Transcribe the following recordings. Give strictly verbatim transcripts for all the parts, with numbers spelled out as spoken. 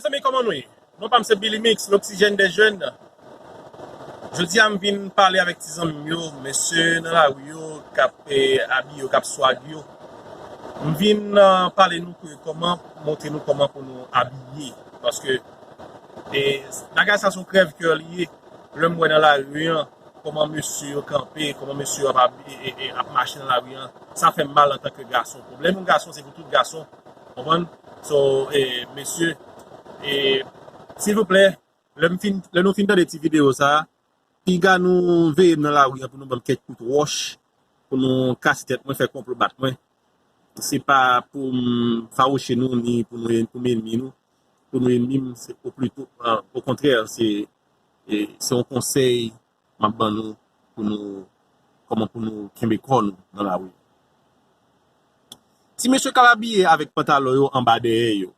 Mezanmi, kòman nou ye? Non pa m se Billy Mix, l'oxygène des jeunes. Jodi a m vin pale avèk ti zanmi m yo, mesye nan lari yo, k ap eh, abiye yo, k ap swag yo. M vin eh, pale nou ke kòman, montre nou kòman pou nou abiye. Paske eh, bagay sa se yon krèv kè li ye. Lè m wè nan lari an, kòman mesye yo kanpe, kòman mesye yo ap, ap, e, e, e, ap mache nan lari an, sa fè m mal antanke gason. Pwoblèm yon gason, se pou tout gason, konprann? So, e, mesye, e, silvouplè, lè m fin, lè nou fin tande ti videyo sa a, piga nou veye m nan lari an pou nou ban m kèk kout wòch, pou nou kase tèt mwen, fè konplo bat mwen. Se pa pou m fawouche nou, ni pou nou, pou m enmi nou. Pou nou enmi m, se oplito, okontrè, se, e, se yon konsèy m ap ban nou pou nou, kòman pou nou kenbe kò nou nan lari. Ti mesye k ap abiye avèk pantalon yo anba dèyè yo.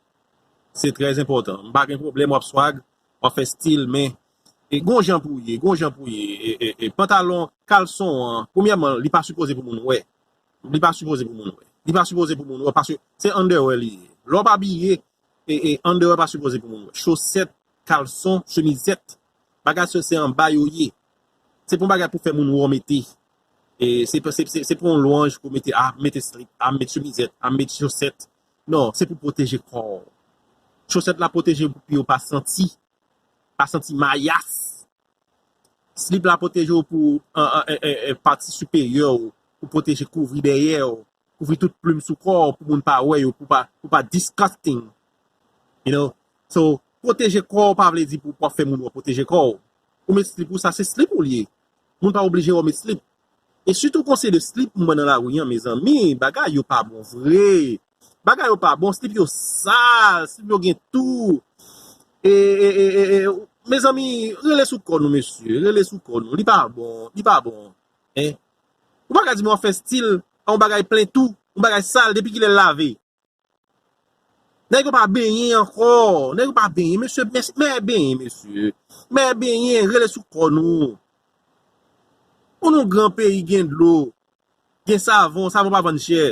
Se trè enpòtan. M pa gen pwoblèm, w ap swag, w ap fè stil, men e gon jan pou ye, gon jan pou ye. E, e, e pantalon, kalson an, premyèman, li pa sipoze pou moun wè. Li pa sipoze pou moun wè. Li pa sipoze pou moun wè, paske se underwear li ye. Lè w pa abiye, e, e underwear pa sipoze pou moun wè. Chosèt, kalson, chemizèt, bagay sa se anba yo ye. Se pou yon bagay pou fè moun wè w mete. E se, se, se, se pou yon lwanj pou mete, a, mete slip, a, mete chemizèt, a, mete chosèt. Non, se pou pwoteje kò w. Chosèt la pwoteje w pou pye w pa santi, pa santi mayas. Slip la pwoteje w pou an, an, en, en, en, pati siperyè w, pou pwoteje, kouvri dèyè w, kouvri tout plim sou kò w, pou moun pa wè yo, pou pa, pou pa disgusting. You know? So, pwoteje kò w pa vle di pou w ap fè moun wè w pwoteje kò w. Ou met slip ou, sa se slip ou li ye. Moun pa oblije wè w met slip. E sitou konsèy de slip mwen nan lari an, mezanmi, bagay yo pa bon vre. Bagay yo pa bon, slip yo sal, slip yo gen tou. E, e, e, e, e, mezanmi, rele sou kò nou, mesye, rele sou kò nou. Li pa bon, li pa bon. Hein? Ou pa ka di mwen w ap fè stil a yon bagay plen tou, yon bagay sal, depi kilè l lave? Nèg yo pa benyen ankò. Nèg yo pa benyen. Mesye, mè, mè benyen, mesye. Mè benyen, rele sou kò nou. Pou nou gran peyi gen dlo. Gen savon, savon pa vann chè.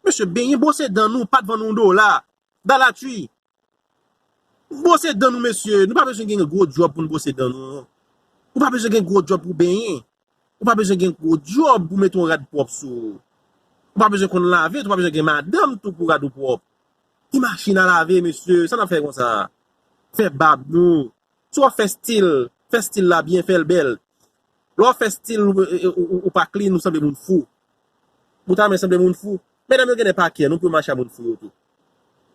Mesye, benyen, bwose dan nou, pa t vann yon dola. Dalatri. Bwose dan nou, mesye. Nou pa bezwen gen gwo djòb pou n bwose dan nou. Ou pa bezwen gen gwo djòb pou benyen. Ou pa bezwen gen gwo djòb pou mete yon rad pwòp sou ou. Ou pa bezwen konn lave, ou pa bezwen gen madanm tou pou rad ou pwòp. Ki machin a lave, mesye, sa n ap fè konsa? Fè bab nou. Si w ap fè stil, fè stil la byen, fè l bèl. Lè w ap fè stil, ou, ou, ou, ou pa clean, ou sanble moun fou. Ou ta renmen sanble moun fou. Medam yo genlè pa kè nou pou yo mache a moun fou yo tou.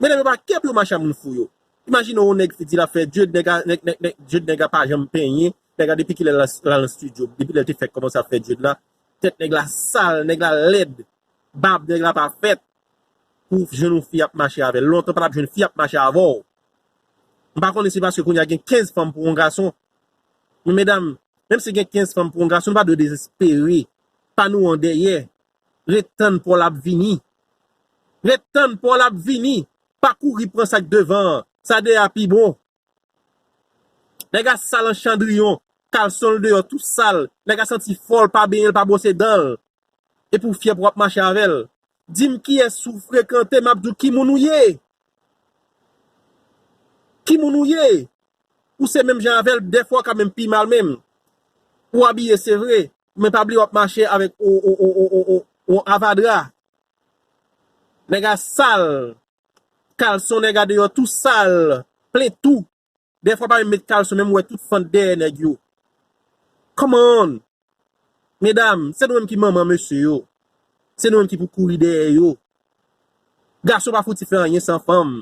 Medam yo pa kè pou yo mache a moun fou yo. Imajine yon nèg fi di l ap fè dread, nèg a, nèg, nèg, nèg, dread nèg la pa janm penyen, nèg la depi kilè l al nan estidyo, depi lè l te fèk kòmanse ap fè dread la, tèt nèg la sal, nèg la lèd, bab nèg la pa fèt. Pou w jwenn yon fi ap mache avè l. Lontan pa t ap jwenn fi ap mache avè w. M pa konnen si paske kounye a gen kenz fanm pou yon gason. Men medam, menm si gen kenz fanm pou yon gason, nou pa dwe dezespere. Pa nou an dèyè. Ret tann pa w la ap vini. Ret tann pa w la ap vini. Pa kouri pran sa k devan an. Sa dèyè a pi bon. Nèg la sal an chandriyon. Kalson l deyò tou sal. Nèg la santi fò, l pa benyen, l pa bwose dan l. Epi w fyè pou w ap mache avè l. Di m kiyès ou frekante, m ap di w ki moun ou ye. Ki moun ou ye? Ou se menm jan avè l, dèfwa w ka menm pi mal menm. Ou abiye, se vre, men pa bliye w ap mache avèk o, o, o, o, o, o, o avadra. Nèg la sal. Kalson nèg la deyò tou sal, plen tou. Dèfwa pa menm met kalson, menm wè tout fant dèyè nèg yo. Come on! Medam, se nou menm ki manman mesye yo. Se nou menm ki pou kouri dèyè yo. Gason pa fouti fè anyen san fanm.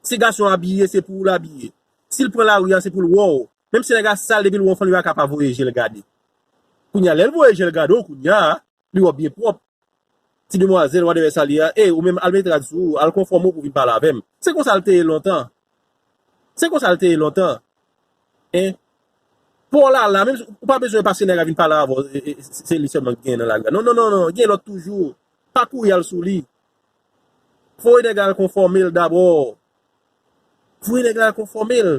Si gason abiye, se pou ou l abiye. Si l pran lari a, se pou l wè w. Menm si nèg la sal, depi l wè yon fanm, li pa ka pa voye je l gade. Kounye a, lè l voye je l gade w, kounye a, li wè w byen pwòp. Ti demwazèl, whatever sa li ye a, ey, ou menm al mete rad sou ou, al konfòme w pou w vin pale avè m. Se konsa l te ye lontan. Se konsa l te ye lontan. Hein? Paw la la, menm si, ou pa bezwen paske nèg la vin pale avè w, e, e, se, se li sèlman ki genyen nan lari a. Non, non, non, non, gen lòt toujou. Pa kouri al sou li. Voye nèg la al konfòme l dabò. Voye nèg la al konfòme l.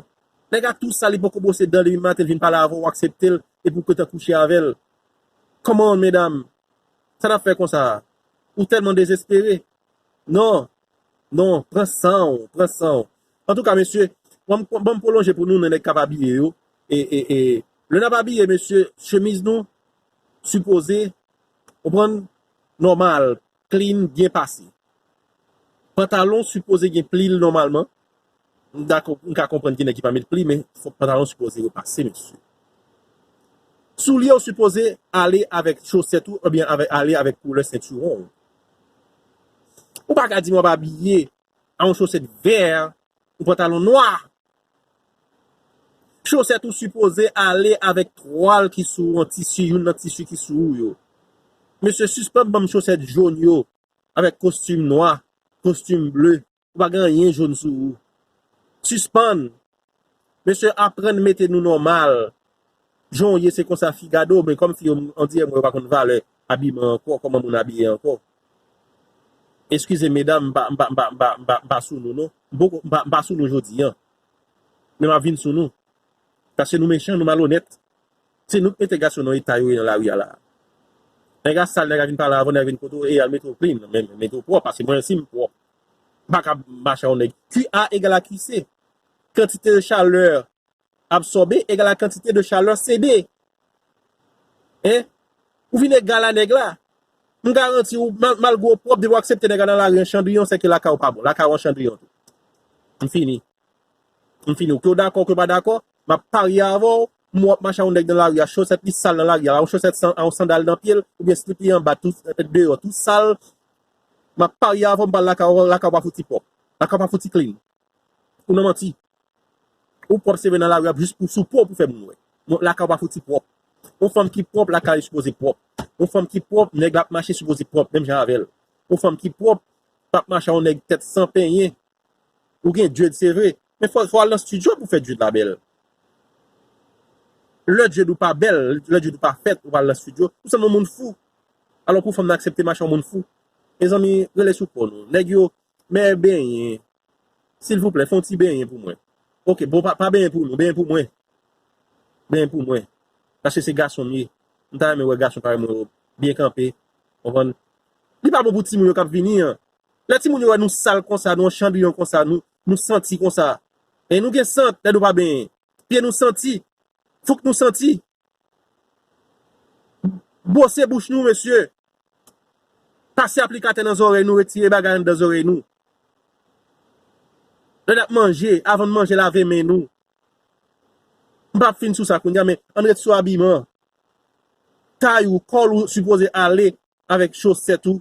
Nèg la tou sal, li poko bwose dan li, depi maten l vin pale avè w, ou aksepte l, epi w gentan kouche avè l. Come on, medam. Sa n ap fè konsa a? Ou tèlman dezespere? Non. Non, pran san w, pran san w. Antouka, mesye, ban m, ban m pwolonje pou nou, nan nèg k ap abiye yo. E, e, e, lè n ap abiye, mesye, chemiz nou sipoze, ou konprann, nòmal, clean, byen pase. Pantalon sipoze gen pli l nòmalman. M dakò, m ka konprann gen nèg ki pa met pli, men fòk pantalon sipoze repase, mesye. Soulye w sipoze ale avèk chosèt ou, oubyen avèk, ale avèk koulè sentiwon w. Ou pa ka di m w ap abiye a yon chosèt vè, yon pantalon nwa. Chosèt ou sipoze ale avèk twal ki sou ou, yon tisi, youn nan tisi ki sou ou yo. Mesye, sispann ban m chosèt jòn yo avèk kostim nwa, kostim ble. Ou pa gen anyen jòn sou ou. Sispann. Mesye, aprann mete nou nòmal. Jan w ye, se konsa fi gade w, men kòm fi yo, on dirè mwen yo pa konn valè abiman ankò, kòman moun abiye ankò. Eskize m, medam, m pa, m pa, m pa, m pa, m pa, m pa sou nou, non. M poko, m pa, m pa sou nou jodi a. Men m ap vin sou nou. Paske nou mechan, nou malonèt. Se nou k mete gason nan eta yo ye nan lari a la. Nèg a sal, nèg a vin pale avè w, nèg a vin kote w, e al mete w clean, men mete w pwòp, paske mwen si m pwòp. M pa ka mache a yon nèg. Q A egal a Q C. Kantite de chalè absòbe egal a kantite de chalè sede. Hein? Ou vin egal a nèg la. M garanti w, mal-, malgre w pwòp, depi w aksepte nèg la nan lari an chandriyon, se ke lakay ou pa bon. Lakay ou an chandriyon tou. M fini. M fini. Ou ke w dakò, ou ke w pa dakò, m ap parye avè w, m wè w ap mache a yon nèg nan lari a, chosèt li sal nan lari a, yon chosèt san, yon sandal nan pye l, oubyen slip li anba, tou, deyò, tou sal. M ap parye avè w, m pral lakay ou, lakay ou pa fouti pwòp. Lakay ou pa fouti clean. Ou nan manti. Ou pwòp se vre nan lari a jis pou sou po pou fè moun wè. Bon, lakay ou pa fouti pwòp. Yon fanm ki pwòp, lakay li sipoze pwòp. Yon fanm ki pwòp, nèg la ap mache sipoze pwòp, menm jan avè l. Yon fanm ki pwòp, p ap mache a yon nèg tèt san penyen. Ou gen dread, se vre. Men fò, fò al nan studio pou fè dread la bèl. Lè dread ou pa bèl, lè dread ou pa fèt, ou pral nan studio, ou sanble yon moun fou. Alò pou fanm nan aksepte mache yon moun fou. Mezanmi, rele sou kò nou. Nèg yo, mè benyen. Silvouplè, fè yon ti benyen pou mwen. Ok, bon, pa, pa benyen pou nou, benyen pou mwen. Benyen pou mwen. Paske se gason m ye. M ta renmen wè gason parèy mwen yo byen kanpe. Konprann? Li pa bon pou timoun yo k ap vini an. Lè timoun yo wè nou sal konsa, nou an chandriyon konsa, nou, nou santi konsa. E nou gen sant, lè nou pa benyen. Pye nou santi. Fouk nou santi. Bwose bouch nou, mesye. Pase aplikatè nan zòrèy nou, retire bagay anndan zòrèy nou. Lè n ap manje, avan n manje, lave men nou. M p ap fin sou sa kounye a, men ann ret sou abiman. Tay ou, kòl ou sipoze ale avèk chosèt ou,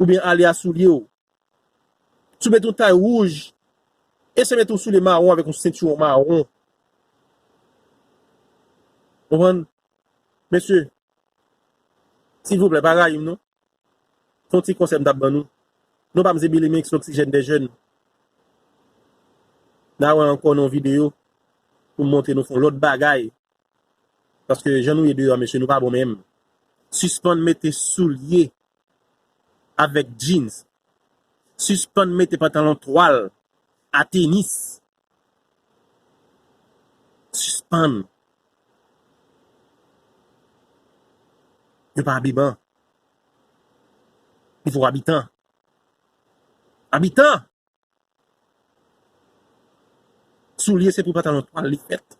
oubyen ale a soulye w. Si w met yon tay wouj, eseye met yon soulye mawon avèk yon sentiwon mawon. Konprann? Mesye, silvouplè, pa rayi m non. Se yon ti konsèy m t ap ban nou. Non pa m se Billy Mix, l'oxygène des jeunes. N a wè ankò nan yon videyo pou m montre nou fè yon lòt bagay. Paske jan nou ye deyò a, mesye, nou pa bon menm. Sispann mete soulye avèk jeans. Sispann mete pantalon twal a tenis. Sispann. Yo pa abiman. Li fò abitan. Abitan! Soulye se pou pantalon twal li fèt.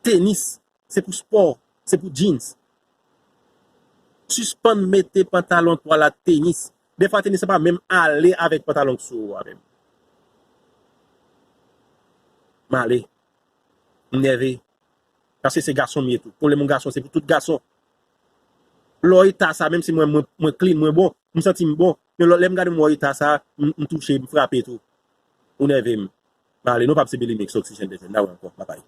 Tenis se pou spò, se pou jeans. Sispann mete pantalon twal ak tenis. Defwa tenis la pa menm ale avèk pantalon k sou ou a menm. M ale. M nève. Paske se gason m ye tou. Pwoblèm yon gason, se pou tout gason. Lè w eta sa, menm si mwen, mwen, mwen clean, mwen bon, m santi m bon. Men lè, lè m gade m wè w eta sa, m, m touche, m frape tou. Ou nève m. M ale, non pa m se Billy Mix, oxygène des jeunes. N a wè ankò. Babay.